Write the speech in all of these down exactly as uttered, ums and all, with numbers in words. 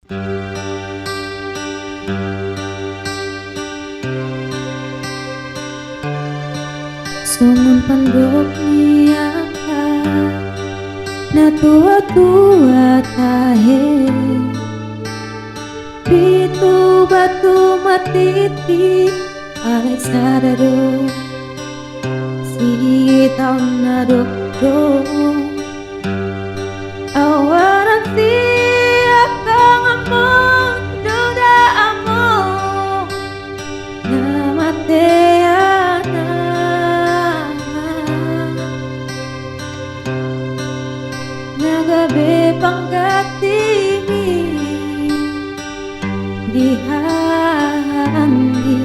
Songon pandok ni angka na tua-tua tahe, pitu batu martiti alai sada do. Sitaon na dokdok awaran siap pangamon doda among na mate anak na gabe pangganti mi di hahanggi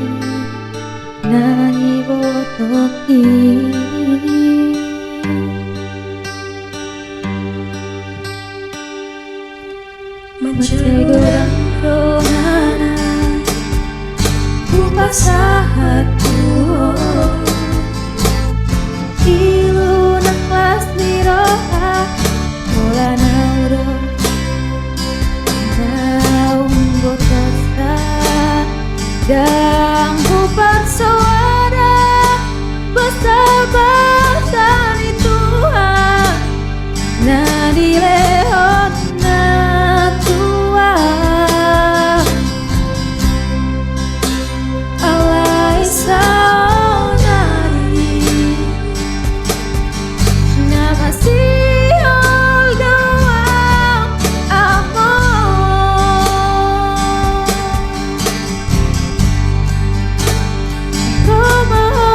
na nibotohi. Mansai godang dongana hupasahat tu ho, ilu nang las ni roha, pola na hudok naung botosa. Ndang huparsoada basa-basa ni Tuhan na dilehon natua. Alai saonari na masihol do among. Ro ma ho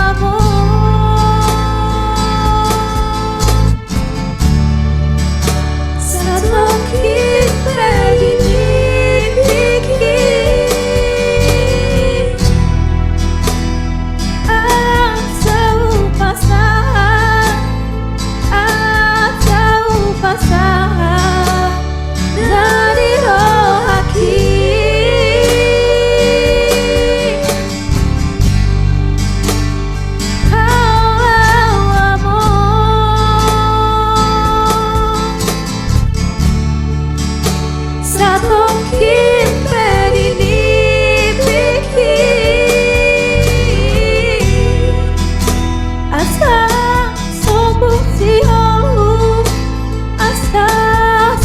among. Satongkin pe di nipingki. Asa hupasahat, asa hupasahat na di rohangki. Hau among. Satongkin pe di nipingki. Asa sombu siholhu, asa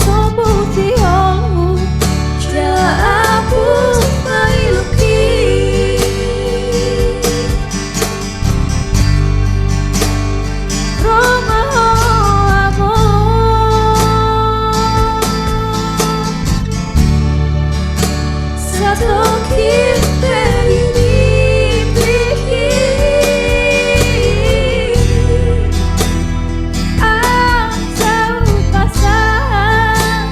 sombu siholhu, jala ampus ma ilungki. Ro ma ho among. Satongkin pe di nipingki. Asa hupasahat,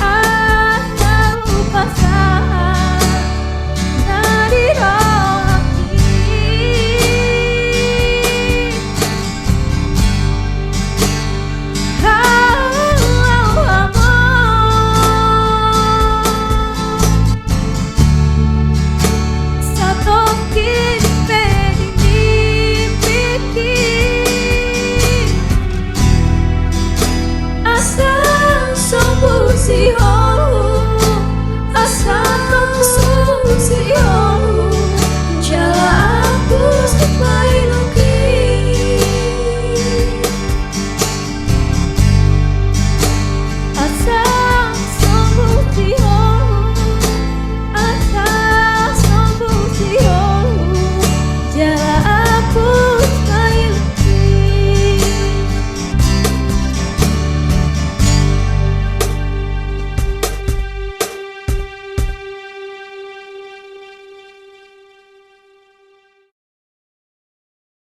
asa hupasahat na di rohangki. Hau among. Satongkin pe di nipingki. Asa sombu siholhu.